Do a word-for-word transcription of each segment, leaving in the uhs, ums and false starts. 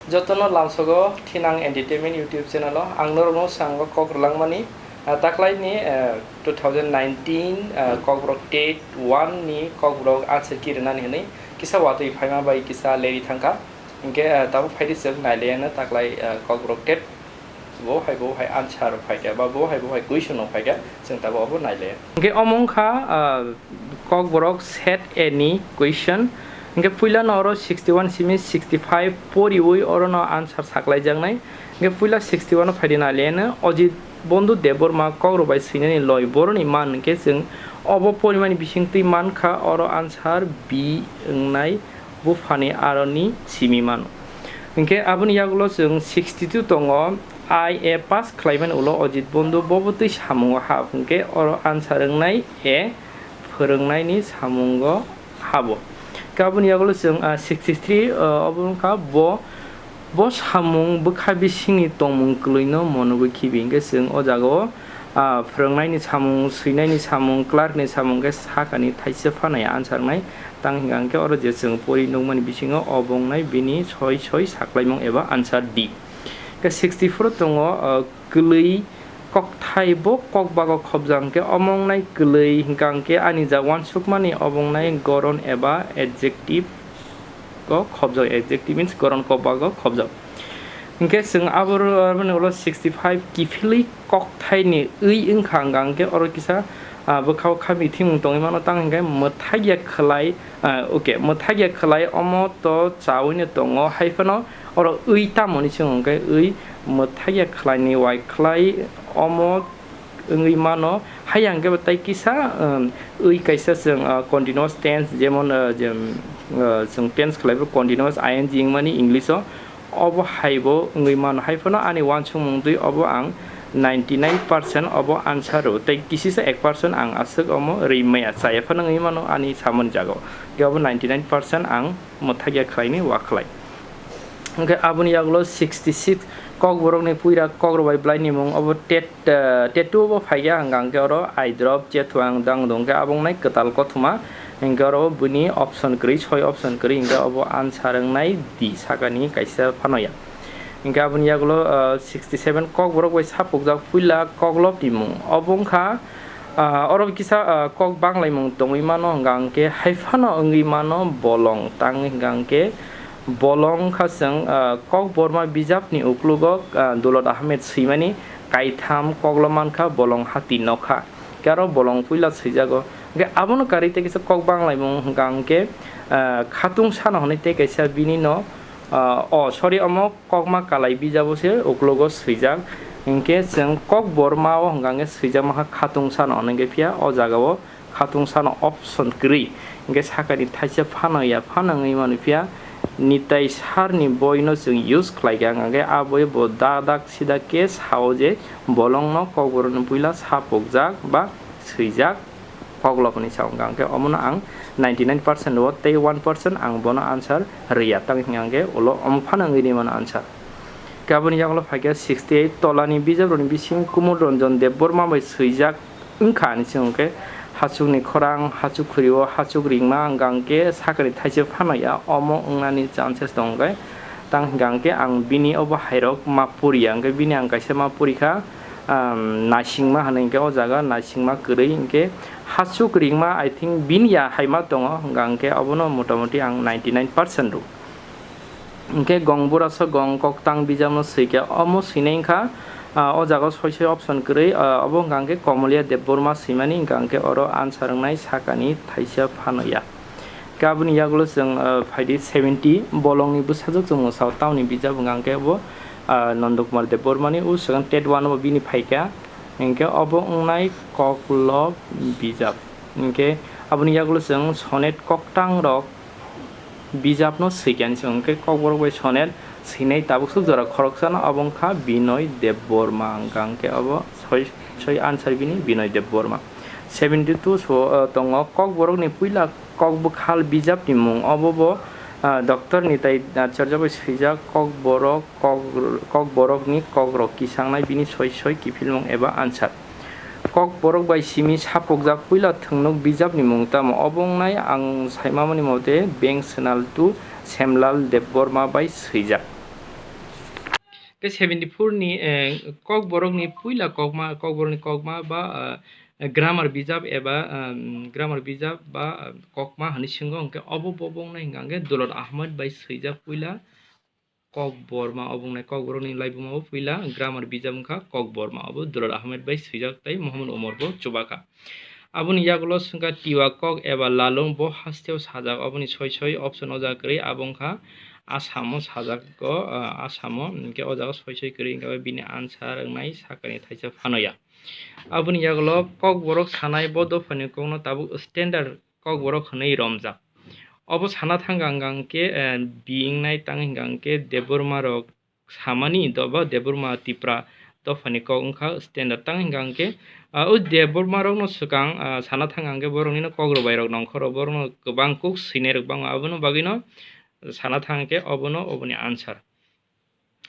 Jotono lamsogo Thinang Entertainment YouTube channel o ang norokno swngo kok rwlangmani, ah, taklaini, eh, two thousand nineteen, eh, Kokborok TET one ni Kokborok answer key rwnani hwnwi kisa watwi phaima bai kisa leri thangkha. Hinkhe, eh, tabuk phaidi chwng nailaiano taklai, eh, Kokborok TET bo hai bo hai answer phaikha ba bo hai bo hai question rok phaikha, chwng tabuk abo nailaiya. Hinkhe omo wngkha, ah, Kokborok set A ni question. Hinkhe puilano oro sixty one simi sixty five poriwi orono answer saklaijaknai. Hinkhe puila sixty one o phaidi nailaiano Ojit Bondhu Debbarma kokrok bai swinani loi boroni man hinkhe chwng obo porimani bisingtwi mankha, oro answer B wngnai buphani aroni simi mano. Hinkhe aboni yagulo chwng sixty two tongo, I A pass khlaimani ulo Ojit Bondhu bobo twi samungo hap hinkhe oro answer wngnai A, phwrwngnaini samungo habo. Hinkhe aboni yagulo chwng, ah, sixty three, ah, obo wngkha bo, bo samung bwkha bisingni tongmung kwlwino monogwi khibi hinkhe chwng o jagao, ah, phwrwngnaini samung, swinaini samung, clerk ni samung khe sakani thaisa phanai answer wngnai. Tang hingkha hinkhe oro je chwng pori nukmani bisingo obo wngnai bini soi soi saklaimung eba answer D. Hinkhe sixty four tongo, ah, kwlwi kokthai bo kokbago khobjak hinkhe omo wngnai kwlwi hingkha hinkhe ani ja uansukmani obo wngnai goron eba adjective o khobjak, adjective means goron kokbago khobjak. Hinkhe chwng aboro, aboni ulo sixty five kiphilwi kokthaini wi wngkha hingkha hinkhe oro kisa, ah, bwkhao kha mithimung tongwi mano, tang hinkhe mwthakya khwlai, ah, okay, mwthakya khwlai omo to chawino tongo, hai phano oro wi tamoni chwng hinkhe wi mwthakya khwlaini wai khwlai omo wngwi mano. Hayang khe bo tei kisa, um, wi kaisa chwng, uh, continuous tense, jemon, uh, jem, uh, chwng tense khlai bo continuous I N G wngmani English o, obo hai bo wngwi mano. Hai phano ani uansukmung twi obo ang ninety nine percent obo answer rw tei kisisa ek percent ang aswk omo rwi maya, chaya phano wngwi mano ani samani jagao. Khe obo ninety nine percent ang mwthakya khlaini wa khlai. Hwnkhe aboni yagulo sixty six kokborokni puira kokrok bai bwlaini mung obo tet, eh, tet two bo phaikha hwnkha hwnkhe oro aidrop, chethuang, dangdung hwnkhe abo wngnai kwtal kothoma. Hwnkhe oro bini option kwrwi, soi option kwrwi hwnkhe obo answer wngnai D sakani kaisa phanoya. Hwnkhe aboni yagulo, eh, sixty seven kokborok bai sapukjak puila koklopni mung obo wngkha, Ah, oro kisa, ah, kok banglaimung tongwi mano, hwnkha hwnkhe hai phano wngwi mano bolong. Tang hwnkha hwnkhe bolong kha chwng, ah, Kokborma bijapni uklogo, ah, Dulot Ahmed swimani kaitham koklo mankha bolong hati nokha. Hwnkhe aro bolong puila swijago. Hwnkhe abono karwi tei kisa kok banglaimung hwnkha hwnkhe, ah, khatung sano hwnwi tei kaisa bini no, ah, oh, sorry, omo Kokma kalai bijabo se uklogo swijak. Hinkhe chwng Kokborma o hwnkha hwnkhe swijakma kha khatung sano, hwnkhe phiya o jagao khatung sano option kwrwi. Hinkhe sakani thaisa phano ya phano wngwi mano phiya Nitai sir ni boi no chwng use khlaikha, hwnkha hwnkhe a boi bo dak dak sida khe sao je bolong no Kokborok ni puila sapukjak ba swijak. Koklopni sa wngkha, hwnkhe omono ang ninety nine percent rwo tei one percent ang bono answer rwya, tamo hwnkha hwnkhe ulo omo phano wngwi rwi mano answer. Khe aboni yagulo phaikha sixty eight tolani bijaprokni bising Kumul Ranjan Debbarma bai swijak wngkha, ani simi hwnkhe hachukni khorang, hachuk khuri-o hachuk ringma wngkha, hwnkhe sakani thaisa phano ya, omo wngnani chances tong khe, tang hwnkha hwnkhe ang bini obo hairok ma poriya, hwnkhe bini ang kaisa ma porikha. Um, naisingma hwnwi hwnkhe o jaga naisingma kwrwi hwnkhe hachuk ringma, I think, bini ya haima tongo, hwnkha hwnkhe obono motamoti ang ninety nine percent rw. Hwnkhe gong buraso gong koktang bijapno swikha, omo swinai wngkha, ah, o jaga soi soi option kwrwi, ah, obo hwnkha hwnkhe Komoliya Debbarma swimani, hwnkha hwnkhe oro answer wngnai sakani thaisa phano ya. Khe aboni yagulo chwng, ah, phaidi seventy, bolongni bwsajwk chwng mwsao tamoni bijap hwnkha hwnkhe bo, ah, Nondokumar Debbarmani, o swkang tet one o bini phaikha, hinkhe obo wngnai Koklop bijap. Hinkhe aboni yagulo chwng sonnet koktangrok bijapno swikha, ani simi hwnkhe Kokborok bai sonnet swinai tabuk swk jora khoroksano, obo wngkha Binoy Debbarma, hwnkha hwnkhe obo soi, soi answer bini Binoy Debbarma. Seventy two so, ah, tongo Kokborokni puila Kokbwkhal bijapni mung. Obo bo, ah, Doctor Nitai Acharya bai swijak Kokborok, Kok-, Kokborokni kokrok kisangnai bini soi soi kiphilmung eba answer. Kokborok bai simi sapukjak puila thwngnuk bijapni mung tamo? Obo wngnai ang saimamani mote Beng Swnal two Semlal Debbarma bai swijak. Khe seventy four ni, eh, Kokborokni puila kokma, Kokborokni kokma ba, eh, grammar bijap eba, um, grammar bijap ba, eh, kokma hinwi swngo, hwnkhe obo bo wngkha hwnkhe Dulot Ahmed bai swijak puila Kokborma, obo wngnai Kokborokni laibuma o puila grammar bijap wngkha Kokborma, obo Dulot Ahmed bai swijak tei Muhammad Umar bo chubakha. Aboni yagulo swngkha Tiwa kok eba Lalung, bo hasteo sajak, oboni soi soi option o jaga kwrwi, abo wngkha Asamo sajak o, ah, Asamo, hwnkhe o jaga soi soi kwrwi, hwnkhe bini answer wngnai sakani thaisa phano ya. Aboni yagulo Kokborok sanai bo dophani kokno tabuk standard Kokborok hwnwi romjak. Obo sana thangkha hwnkha hwnkhe, eh, bi wngnai tang hwnkha hwnkhe Debbarma rok samani do-, ba Debbarma Tipra dophani kok wngkha standard tang hwnkha hwnkhe, ah, o Debbarma rokno swkang, ah, sana thangkha hwnkhe boroknino kok rwbai rok nongkhoro borokno kwbang kuk swinai rok bangma, abono bagwino sana thangkha hwnkhe obono oboni answer.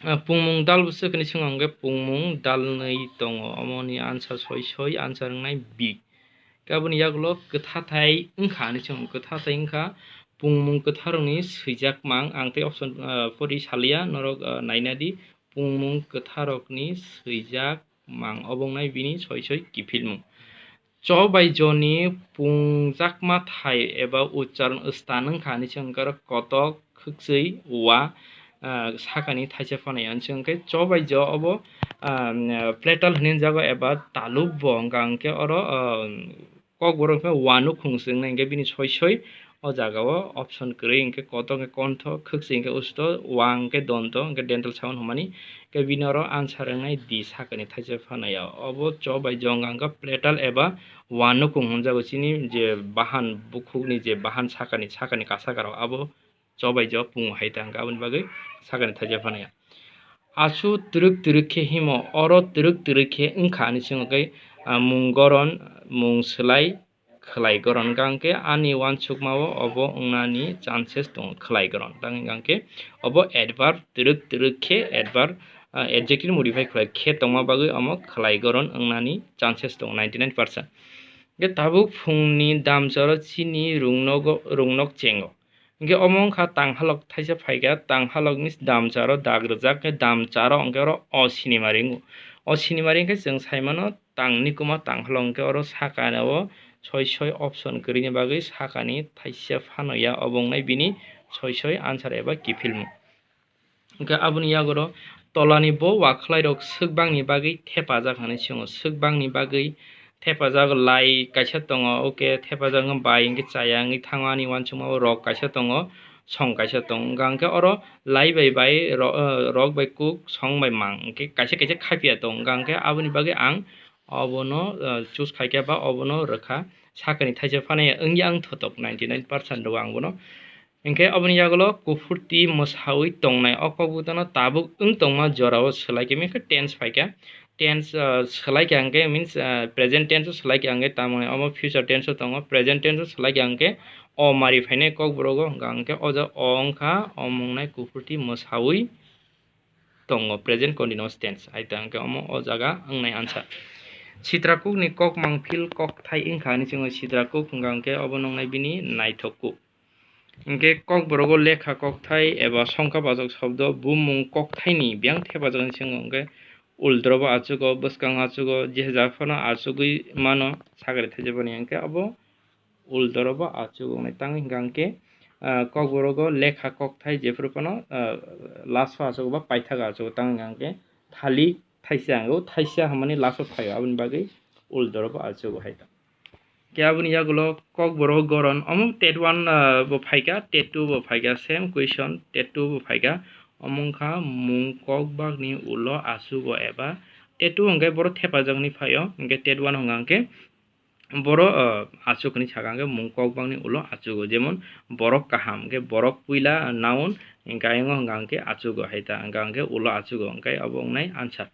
Ah, pungmung dal bwswk hinwi swngo hwnkhe pungmung dalnwi tongo, omoni answer soi soi answer wngnai B. Khe aboni yagulo kwthathai wngkha hinwi swngo, kwthathai wngkha pungmung kwtharokni swijak mang, ang tei option, ah, pori saliya, norok, ah, naina di, pungmung kwtharokni swijak mang, obo wngnai bini soi soi kiphilmung. Cho bai joni pungjakma thai eba uchcharon stan wngkha hinwi swngo, kotok, khwkswi, wa, ah, sakani thaisa phano ya. Hinkhe cho bai jo obo, ah, platal hinwi jago eba taluk bo wngkha, hinkhe oro, ah, Kokborok wngkha wa nukhung se wngnai, hinkhe bini soi soi o jaga o option kwrwi, hinkhe kotok, hinkhe kontho, khwkswi, hinkhe usto, wa, hinkhe donto, hinkhe dental sound hwnmani. Khe bini oro answer wngnai D sakani thaisa phano ya. Obo cho bai jo wngkha platal eba wa nukhung hwnjago chini je bahan bukhukni je bahan sakani, sakani kasakarok abo cho bai jo pungo hai ta hwnkha aboni bagwi sakani thaisa phano ya. Achu twrwk twrwk khe himo, oro twrwk twrwk khe wngkha hinwi swngo khe, ah, mung goron, mung swlai, khwlai goron, hwnkha hwnkhe ani uansukmao obo wngnani chances tongo, khwlai goron. Tang hwnkha hwnkhe obo adverb twrwk twrwk khe adverb, ah, adjective modify khwlai khe tongma bagwi omo khwlai goron wngnani chances tongo ninety nine percent. Hwnkhe tabuk phungni damcharo chini rungnogo-, rungnok chengo. Hwnkhe omo wngkha tanghalok thaisa phaikha, tanghalokni damcharo dag rwjak khe damcharo hwnkhe oro o sinimari wngo. O sinimari hwnkhe chwng saimano tangni kwma tanghalok hwnkhe oro sakani o soi soi option kwrwini bagwi sakani thaisa phano ya, obo wngnai bini soi soi answer eba kiphilmung. Hwnkhe aboni yagoro tolani bo wakhlai rok swkbangni bagwi thepajak hinwi swngo, swkbangni bagwi thepajak lai kaisa tongo, oke thepajak wngkha bai hwnkhe chaya wngwi thango ani uansukma o rok kaisa tongo, song kaisa tongo, hwnkha hwnkhe oro lai bai bai ro-, eh, rok bai kuk, song bai mang, hwnkhe kaisa kaisa khapya tongo, hwnkha hwnkhe aboni bagwi ang obono, eh, choose khaikha ba obono rwkha, sakani thaisa phano ya wngya wng thotok ninety nine percent rwo ang bono. Hinkhe aboni yagulo kuphurti mwsawi tongnai o kokbutano tabuk wng tongma jorao swlai khe, means khe tense phaikha. Tense, ah, swlai khe hwnkhe means, ah, present tense o swlai khe hwnkhe, tamoni omo future tense o tongo, present tense o swlai khe hwnkhe o mari phainai kokborok o hwnkha hwnkhe o jaga o wngkha omo wngnai kuphurti mwsawi tongo, present continuous tense hai ta hwnkhe omo o jaga wngnai answer. Sitrakukni kokmang phil kokthai wngkha hinwi swngo, sitrakuk hwnkha hwnkhe obo wngnai bini naithok kuk. Hwnkhe kokborogo lekha kokthai eba songkha bachok shobdo bumung kokthaini biyang thepajak hinwi swngo, hwnkhe uldorobo achugo, bwskango achugo, je jaga phano achugwi mano, sakari thaijabani hwnkhe obo uldorobo achugo wngnai. Tang hwnkha hwnkhe, ah, kokborogo lekha kokthai jephru phano, ah, last o achugo ba paithago achugo, tang hwnkha hwnkhe thali thaisa, o thaisa hwnmani last o phaio, aboni bagwi uldorobo achugo hai ta. Khe aboni yagulo kokborok goron, omo tet one, ah, bo phaikha, tet two bo phaikha, same question, tet two bo phaikha. Omo wngkha mung kokbakni ulo achugo eba tet two hwnkhe borok thepajakni phaio, hwnkhe tet one hwnkha hwnkhe borok, ah, achuk hinwi sakha hwnkhe mung kokbakni ulo achugo, jemon borok kaham hwnkhe borok puila noun, hwnkhe ayang o hwnkha hwnkhe achugo hai ta, hwnkha hwnkhe ulo achugo, hwnkhe obo wngnai answer.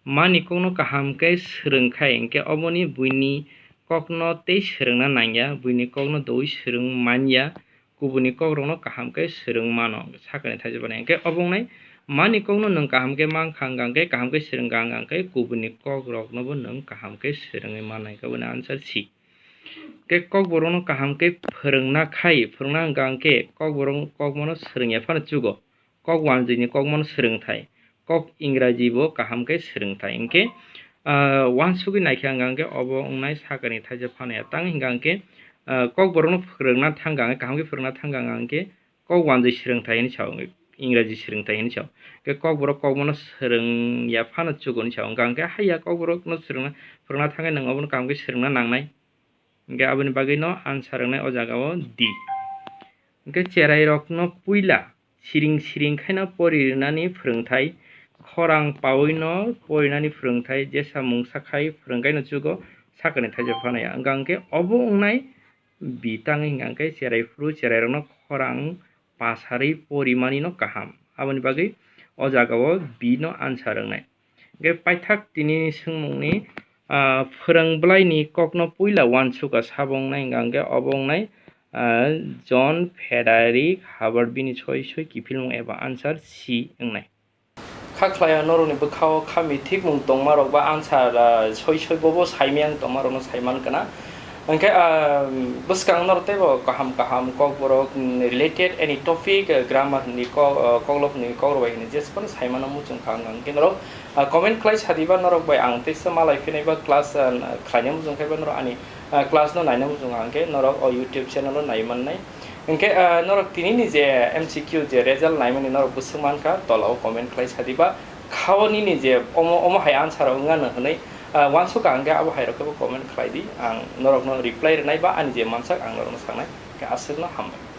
Mani kokno kaham khe swrwng khai hwnkhe oboni buini kokno tei swrwngna nangya, buini kokno doui swrwng manya, kubuni kokrokno kaham khe swrwng mano, sakani thaijabani. Hwnkhe obo wngnai, mani kokno nwng kaham khe mankha wngkha hwnkhe, kaham khe swrwngkha wngkha hwnkhe, kubuni kokroknobo nwng kaham khe swrwngwi mannai, hwnkhe boni answer C. Khe kokborokno kaham khe phwrwngna khai, phwrwngna wngkha hwnkhe kokborok kokmano swrwngya phano chugo. Kok wanjwini kokmano swrwngthai. kok Ingraji bo kaham khe swrwng thai. Hinkhe, ah, uansugwi naikha hwnkha hwnkhe obo wngnai sakani thaisa phanaya. Tang hwnkha hwnkhe, ah, kokborokno phwrwngna thangkha hwnkhe, kaham khe phwrwngna thangkha hwnkha hwnkhe kok wanjwi swrwng thai hinwi sao, Ingraji swrwng thai hinwi sao. Hinkhe kokborok kokbono swrwng ya phano chugo hinwi sao. Hwnkha hwnkhe haiya kokborokno swrwngna, phwrwngna thangkhe nwng obono kaham khe swrwngna nangnai. Hinkhe aboni bagwino answer wngnai o jagao D. Hinkhe cherairokno puila siring siring khaino pori rwnani phwrwngthai, khorang pawino porinani phwrwngthai, jesa mungsa khai phwrwngkhaino chugo sakani thaisa phanaya. Hwnkha hwnkhe obo wngnai B tang hwnkha hwnkhe cherai phuru cherairokno khorang pasarwi porimanino kaham. Aboni bagwi o jagao B no answer wngnai. Hinkhe paithak tinini swngmungni, ah, phwrwng bwlaini kokno puila uansukha sabo wngnai hwnkha hwnkhe obo wngnai, ah, John Frederick Hubbard bini soi soi kiphilmung eba answer C wngnai. Kha khlaio norokni bwkhao kha mithikmung tongmarok ba answer, ah, soi soi bobo saimaya wng tongmarokno saiman kana. Hinkhe, ah, bwskang norok teibo kaham kaham kokborok, mm, related any topic, ah, grammar ni kok, ah, koklop ni kokrok bai hwnwi jesphano saimano muchung kha wng khe norok, ah, comment khlai sadi ba norok bai ang teisa malai phinai ba class, ah, khlaina muchung khe ba norok ani, ah, class no naina muchung kha hwnkhe norok o YouTube channel o nai mannai. Hinkhe, ah, norok tinini je M C Q je result naimani norok bwswk mankha, tola o comment khlai sadi ba, khao nini je omo, omo hai answer rok wngano hwnwi, ah, uansukha hwnkhe abo hai rok khe bo comment khlai di, ang norokno reply rwnai ba ani je mansak ang norokno sangnai. Hinkhe aswkno hambai.